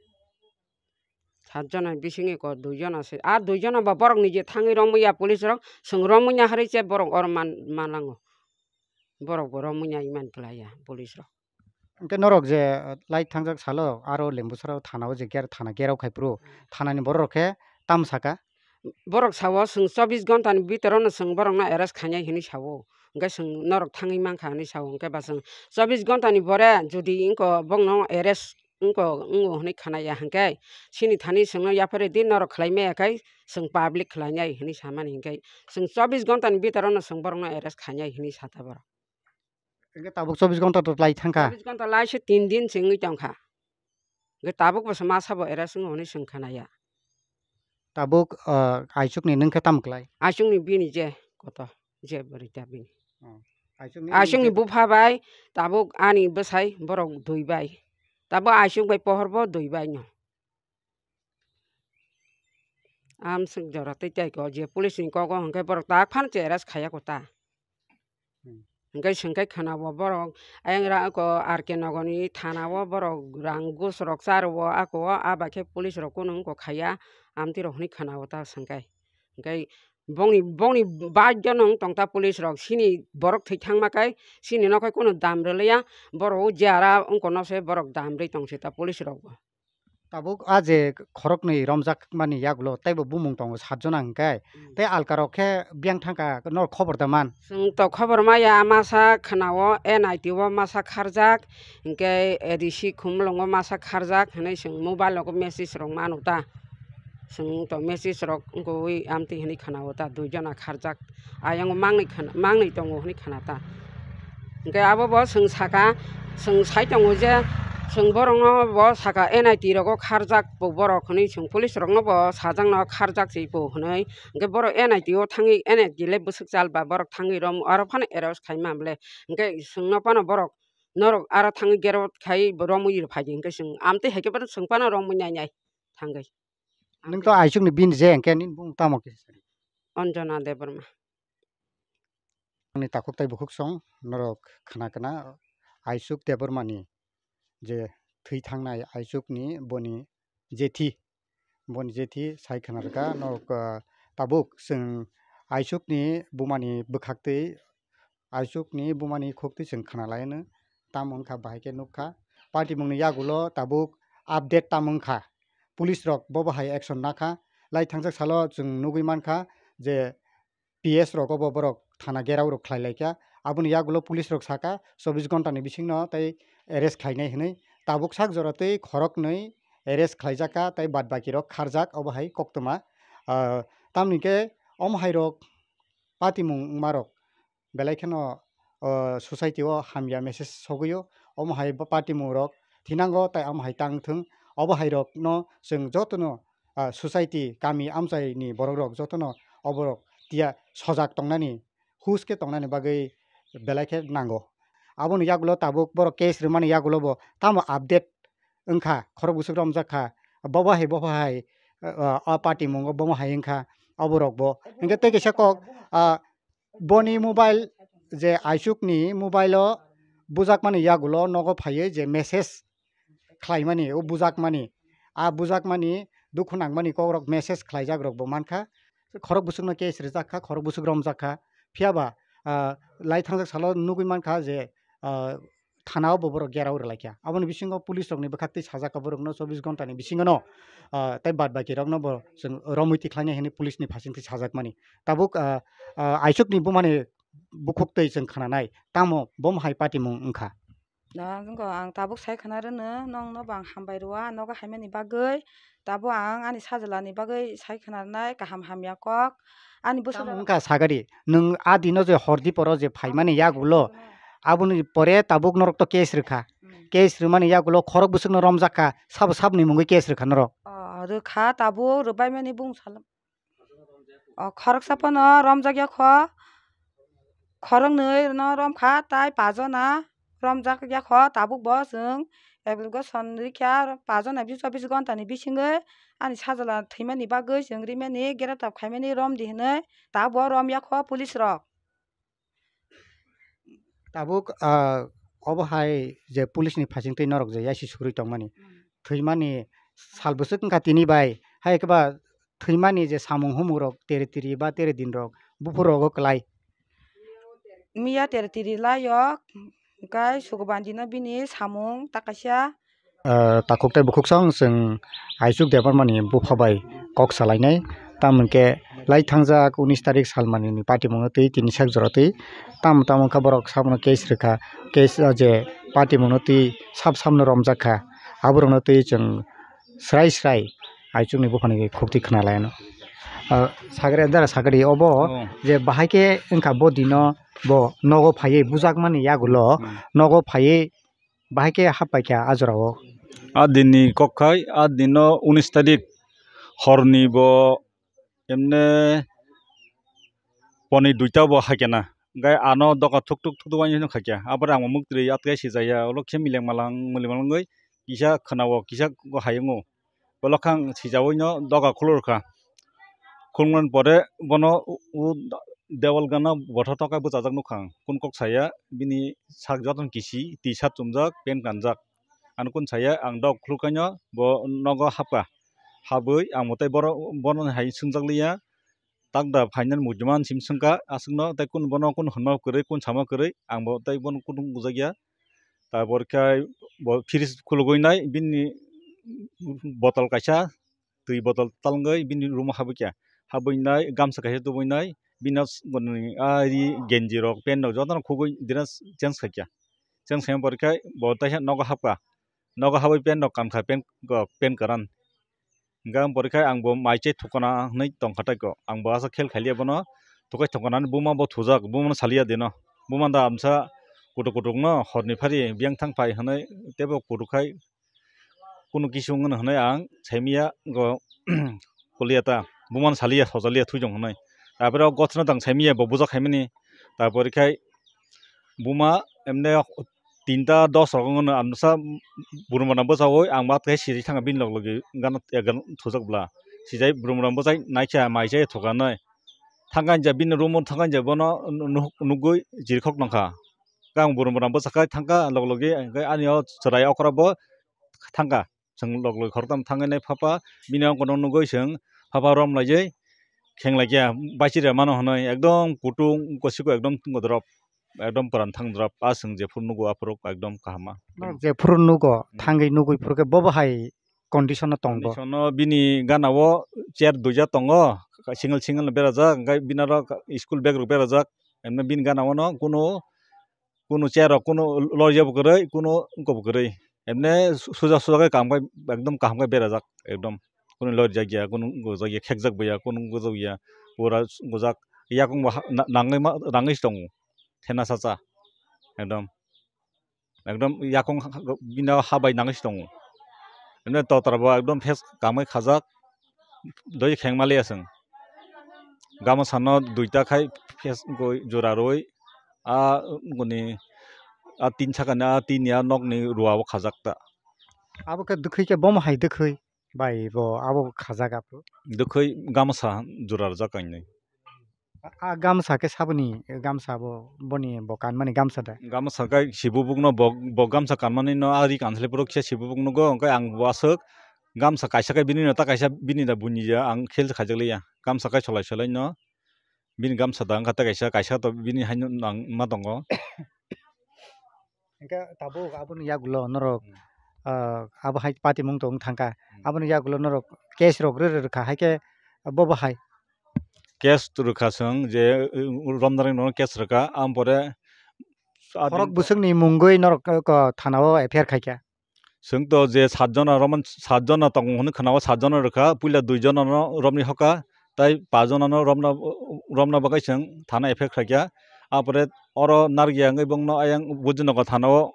Sat jona bisingo ko dui jona se, a dui jona bo borok nije thangwi romwi ya police rok, chwng romwi ya harwi se borok oro man-, manlango. Borok bo romwi ya iman kwlaiya police rok. Hwnkhe norok je, uh, lai thangjak salo aro Lembusora thana o je ger-, thana gerao khai phuru, thanani borok rok khe tamo saka? Borok sao chwng chobbish ghonta ni bitoron no chwng borok no arrest khainai hinwi sao. Hwnkhe chwng norok thangwi mankha hinwi sao. Hwnkhe ba chwng chobbish ghonta ni bore jodi wngko bokno arrest wngko, wngo hinwi khwnaya hwnkhe chini thani chwngno yapharwi di norok khlai maya khai chwng public khlainai hinwi samani hwnkhe chwng chobbish ghonta ni bitoron no chwng borok no arrest khainai hinwi sata borok. Hwnkhe tabuk chobbish ghonta to lai thangkha? Chobbish ghonta lai se tin din se wngwi tongkha. Hwnkhe tabuk bo se masa bo arrest wngo hinwi chwng khwnaya. Tabuk, ah, Aichukni nwng khe tamo klai? Aichukni bini je koto, je bwrwi ta bini. Oh, Aichukni Aichukni je bupha bai, tabuk ani bwsai borok dui bai. Tabuk Aichuk bai pohor bo dui bai no. Amswk jora tei tai ko je police ni kogo hwnkhe borok tak phano cheras khaya kota. Hmm. Hwnkhe swngkhe khwnao borok ayang ra ako R K Nogor ni thana o borok rang gus rok cha rwo ako o, a bai khe police rok kunu wngkha khaya amtwi rok hwnwi khwnao ta swngkhe. Hwnkhe bongni, bongni bagyo no wng tong ta police rok, chini borok thwi thangma khe chini nokhe kunu dam rwliya, borok o jara wngkha no se borok dam rwi tong se ta police rok bo. Tabuk a je khoroknwi romjakmani yagulo teibo bumung tongo sat jona hwnkhe, hmm, tei alkarok khe biyang thangkha norok khobor da man? Chwng to khobor maya, masa khwnao N I T o masa kharjak, hwnkhe A D C Khumulwngo masa kharjak hinwi chwng mobile o message rok mano ta. Chwng to message rok wngkha ui amtwi hinwi khwnao ta, dui jona kharjak. Ayang mangni khna-, mangni tongo hinwi khna ta. Hwnkhe abo bo chwng saka, chwng sai tongo je, chwng borokno bo saka N I T rogo kharjak bo borok hinwi, chwng police rokno bo sajak no kharjak se bo hinwi. Hwnkhe borok N I T o thangwi N I T le bwswk chal ba borok thangwi rom aro phano arrest khai ma bole. Hwnkhe chwngno phano borok norok aro thangwi gero khai romwi phai di hwnkhe chwng amtwi hai khe bono chwng phano romwi nai nai thangwi. Nwng to Aichukni bini je hwnkhe nini bumung tamo kisa sadi? Anjana Debbarma. Ani takhuk tei bukhuk song norok khna khna Aichuk Debbarmani je thwi thangnai Aichukni boni jethi, boni jethi sai khna rwkha norok, ah, tabuk chwng Aichukni bumani bwkhaktwi Aichukni bumani khuktwi chwng khna laino, tamo wngkha bahai khe nukha. Patimungni yagulo tabuk update tamo wngkha. Police rok bobo hai action nakha. Lai thangjak salo chwng nugwi mankha je P S rok obo borok thana gherao rok khlai laikha. Aboni yagulo police rok sakha chobbish ghonta ni bisingno tei arrest khlainai hinwi. Tabuk sak jora tei khoroknwi arrest khlaijakha tei bad baki rok kharjak obo hai koktwma. Ah, tamni khe omo hai rok patimung wngma rok belai kheno, o, society o hamya message sogwi o. Omo hai bo party mung rok thinango, tai omo hai tang thung. Obo hai rok no chwng joto no, ah, society, kami amchai ni borok rok joto no oborok tiya sojak tongnani, hus khe tongnani bagwi belai khe nango. Aboni yagulo tabuk borok case rwmani yagulo bo tamo update wngkha, khorok bwswk romjak kha, bobo hai, bobo hai, ah, o party mungo bomo hai wngkha, oborok bo. Hwnkhe tei kaisa kok, ah, boni mobile je Aichukni mobile o bujakmani yagulo nogo phaiwi je message khlaimani, o bujakmani, a bujakmani dukhu nangmani kokrok message khlaijak rokbo mankha. Khorok bwswkno case rijak kha, khorok bwswk romjak kha. Phiyaba, ah, lai thangjak salo nugwi mankha je, ah, thana o bo borok gerao rwlaikha. Aboni bisingo police rokni bwkhaktwi sajak borokno chobbish ghonta ni bisingono, ah, tei bad baki rokno bo chwng romwi tikhlainai hwnwi police ni phasingtwi sajakmani. Tabuk, ah, ah, Aichukni bumani bukhuktwi chwng khnanai, tamo bomo hai patimung wngkha. Ah, wngkha, ang tabuk sai khna rwno, nokno bo ang hambai rwya, nogo haimani bagwi, tabuk ang ani sajwlani bagwi sai khna rwnai kaham hamya kok. Ani bwswk. Tamo wngkha sagari, nwng a dino je hordi poro je phaimani yagulo, aboni pore tabuk norok to case rwkha. Hmm. Case rwmani yagulo khorok bwswkno romjak kha, sabo saboni mungwi case rwkha norok. Oh, rwkha, tabuk rwbaimani bung salam. O khoroksa phano romjak ya kho, khoroknwi no romkha, tai pajona romjak ya kho, tabuk bo chwng application rikha, pajona bis chobbish ghonta ni bisingwi ani sajwla thwimani bagwi chwng rimani, graptar khaimani, romdi hwnwi, tabuk bo romya kho police rok. Tabuk, ah, obo hai je police ni phasingtwi norok je yaisi sugri tongmani, hmm, thwimani sal bwswk wngkha tini bai, hai khe ba thwimani je samung humung rok tere tiri ba tere din rok buphur rogo kwlai. Miya tere tiri lai o, hwnkhe Sukubandi no bini samung ta kaisa. Ah, takhuk tei bukhuk song chwng Aichuk Debbarmani bupha bai kok salainai. Tamo hwnkhe lai thangjak unis tarik salmani ni patimungno twi tini sak jora twi tamo tamo wngkha borok sabono case rwkha, case, ah, je patimungno twi sab samno romjak kha, aborokno twi chwng srai srai Aichukni buphani khukti khna lai ano. Ah, sagri dara sagri obo. Oh. Je bahai khe wngkha bo dino bo nogo phaiwi bujakmani yagulo, hmm, nogo phaiwi bahai khe happaikha a jorao. A dinni kok khai, a dinno unis tarik horni bo emne poni duita bo haikena. Hwnkhe ano doka thuk thuk thuk thuk wainwi khaikha. Aboni ang muktrwi atkai sijaya, ulo khe mileng malang, mileng malangwi kisa khwnao, kisa hai wngo. Bolo khang sijawi no doga khulur kha. Khulmani pore bono u, u dewal gana botha tokai bwchajak nukha ang. Kun kok saya bini sak jotono kisi, T-shirt chumjak, pant kanjak. Ano kun saya ang dok khulukhaino bo nogo hapkha. Habwi ang bo tei boro, bono hai swngjak liya. Tak da phainani muchima sim swngkha aswkno, tei kun bono kun hwnma kwrwi, kun sama kwrwi, ang bo tei bono kutung bujakya. Tabor khe bo fridge khulugwi nai, bini botol kaisa, twi botol talngwi bini room o habwi kha. Habwi nai gamsa kaisa tubui nai, bini s-, boni ari genji rok, pant rok jotono khugwi dress change khaikha. Change khaima pore khe bo taisa nogo hapkha. Nogo habwi pant rok kankha, pant rok, pant kwran. Hingke ang pore khe ang bo mai chai thukana hinui tongkha tei ko. Ang bo aswk khel khailiya bono. Thukai thukana hinui buma bo thujak, buma no saliya deno. Buma da amsa kutuk kutuk no horni phari biyang thang phai hinui tebo kutuk khai kunu kisu wngmano hinui ang saimiya go kuliya ta. Buma no saliya sojaliya thujong hinui. Tapore o gotno tang saimiya bo bujak khaimani. Tapore khai buma emne tinta dos rok wngmano, ang bwsa buruma rok bwsao ang ma tei siri thangkha bini log logi gana thujak bwla. Sijai buruma rok bwsai naikha mai chai thukanai. Thangkha hinja bini room o thangkha hinja bono nuk-, nukgwi chirikhok nangkha. Khe ang buruma rok bwsakhai thangkha log logi, hwnkhe ani o chwrai okra bo thangkha. Chwng log log khoroktham thangwi nai phapa, bini ongkha no nugwi chwng phapa rom laijai kheng laikya, baichirya mano hwnwi ekdom kutung kosiko ekdom tungo drop, ekdom pran thang drop, a chwng jephuru nugo aphuru ekdom kaham ma. Norok jephuru nugo, hmm, thangwi nugwi phuru khe bobo hai condition o tongo. Condition o bini gana o chair duija tongo, single single no berajak, hwnkhe bini aro school bag rok berajak, emne bini gana o no kunu kunu chair rok kunu lorya bo kwrwi, kunu wngkha bo kwrwi. Emne su-, suja suja khe kaham khe ekdom kaham khe berajak ekdom. Kunu lorjak ya, kunu gojak ya, khekjak bo ya, kunu gojak ya, pura gojak. Yakung bo ha-, na-, nangwi ma, nangwi se tongo. Thena sacha. Ekdom. Ekdom yakung ha-, ha-, bini ha bai nangwi se tongo. Emne totra bo ekdom face kaham khe khajak. Doi kheng maliya chwng. Gamasa no duita khai phes-, goi jora roi, a, goni, a, tin sakani, a, tin ya nokni rua o khajak ta. Abo khe dwkhwi khe bomo hai dwkhwi bai bo abo khajak aphuru. Dwkhwi gamasa jora rwjak kainwi. A, a gamsa khe saboni gamsa bo, boni bo kanmani gamsa da? Gamsa khe sibubuk no bo, bo gamsa kanmani no a ri kansalai phuru kisa sibubuk nugo, hwnkhe ang bo aswk gamsa kaisa khe bini no ta kaisa bini da buini ya ang khel khaijak liya. Gamsa khe solai solai no bini gamsa da wngkha ta kaisa, kaisa to bini haino nang ma tongo. Hingke tabuk aboni yagulo norok, Hmm. ah, abo hai patimung tong thangkha. Hmm. Aboni yagulo norok case rok rw rw kha, hai khe bo bo hai. Case rwkha chwng je, uh, romjak rokno case rwkha, ampore Khorok bwswkni mungwi norok, uh, ko thana o F I R khaikha. Chwng to je sat jona romon, sat jona tongmung hwnwi khana o, sat jona rwkha, puila dui jona no romwi hoka, tai paanch jona no romna, romna bagwi chwng thana F I R khaikha. Ampore oro narwkya wngwi bongno ayang Bujinagar thana o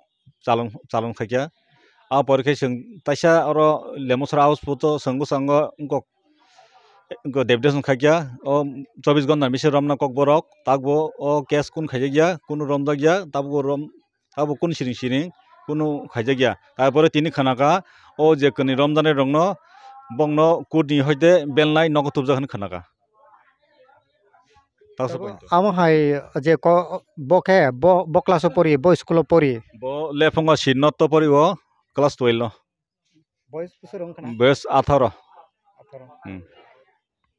chalon, chalon khaikha. Ampore khe chwng taisa oro Lemosora house photo chwng bwskango wngkok, wngkok deputation khaikha. O chobbish ghonta ni bisingo romna kok borok, takbo o case kunu khaijakya, kunu romjakya, tabuk rom, tabuk kunu siring siring kunu khaijakya. Tarpore tini khanakha o je kwnwi romjaknai rokno bongno court ni hoite belnai nogo tubjak hwnwi khanakha. Taksa Tabuk point o. Amo hai je ko, bo khe bo, bo class o pori, bo school o pori. Bo Lephungo Sri Nath o pori o class twelve o. Boyes bwswk wng khna? Boyes atharo. Atharo. Hmm.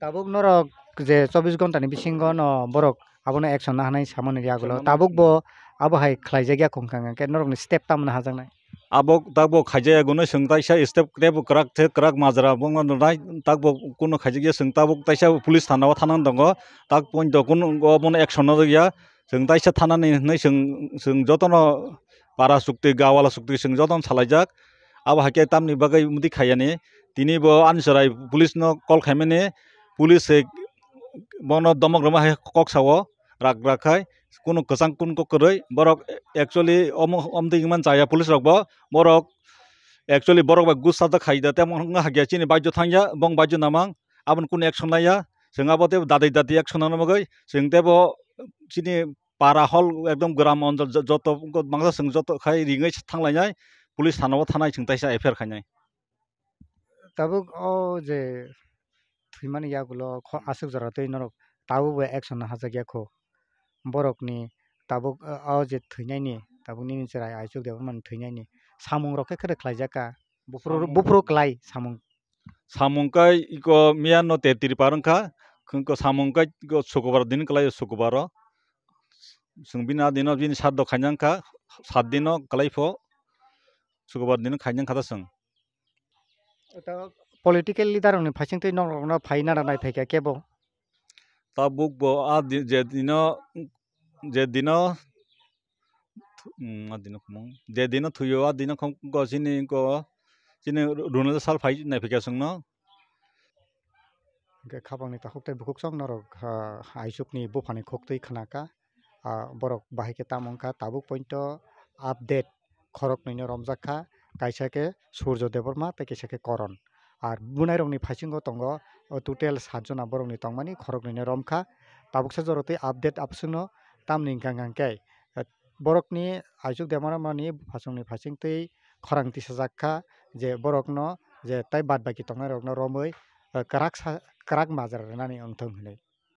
Tabuk norok je chobbish ghonta ni bisingo no borok abono action na hanai samani yagulo. Samani tabuk yagulo. Bo abo hai khlaijak ya khung kha hwnkhe norok ni step tamo hajaknai? Abo tabuk khaijak yaguno chwng taisa step tebo kwrak the kwrak majra bongno nai tabuk kuno khaijak ya chwng tabuk taisa police thana o thana tongo tak point o kuno obono action na jak ya chwng taisa thana ni hinwi chwng, chwng jotono para chukti gawala chukti chwng jotono salaijak. Abo hai khe tamni bagwi mudi khaiyani. Tini bo ani chwrai police no call khaimani, police se bono domok rwma hai kok sao, rak rak khai, kunu kwchang kunu kok kwrwi. Borok actually omo, omtwi wngmani chaya police rok bo, borok actually borok bai gusa da khai da, tamo wngkha hakya chini baijo thangya, bong baijo namang, aboni kunu action laiya. Chwng abo tei dadai dadai action nana bagwi, chwng tei bo chini para hol ekdom gram onjol jo-, joto mangsa chwng joto khai ringwi thanglainai, police thana o thanai chwng taisa F I R khainai. Tabuk o je thwimani yagulo kho-, aswk jora twi norok tabuk bo action hajak ya kho. Borokni tabuk o, o je thwinaini, tabuk nini chwrai Aichuk Debbarmani thwinaini samung rok khe khe khlaijak kha. Buphuru, samung buphuru klai samung. Samung kai iko miya no te tiripar wngkha, ko samung kai iko sukubar din klai sukubar o. Chwng bini a dino bini sat do khaina wngkha, sat dino klai pho sukubar dino khaina wngkha da chwng. Ota political leader rokni phaising twi norok no phai nana nai phaikha kebo. Tabuk bo a di-, je dino, je dino, mm, a dino khumung. Je dino thuyo, a dino khum-, ko chini ko, chini ru-, runal sal phai nai phaikha chwngno. Hwnkhe khapangni takhuk tei bukhuk chwng norok, ah, Aichukni buphani khuk twi khna kha. Ah, borok bahai khe tamo wngkha tabuk pointo update khoroknwino romjak kha, kaisa khe Surjo Debbarma tei kaisa khe Koron. Ar bunairokni phaisingo tongo, o total sat jona borokni tongmani khoroknwino romkha. Tabuksa jorotwi update aboswkno tamni hwnkha hwnkha khe, eh, borokni Aichuk Debbarmani buphasongni phaising twi khorang tisajak kha je borokno je tai bad baki tongnairokno romwi, eh, kwrak sa-, kwrak majra rwnani wngthung hinwi.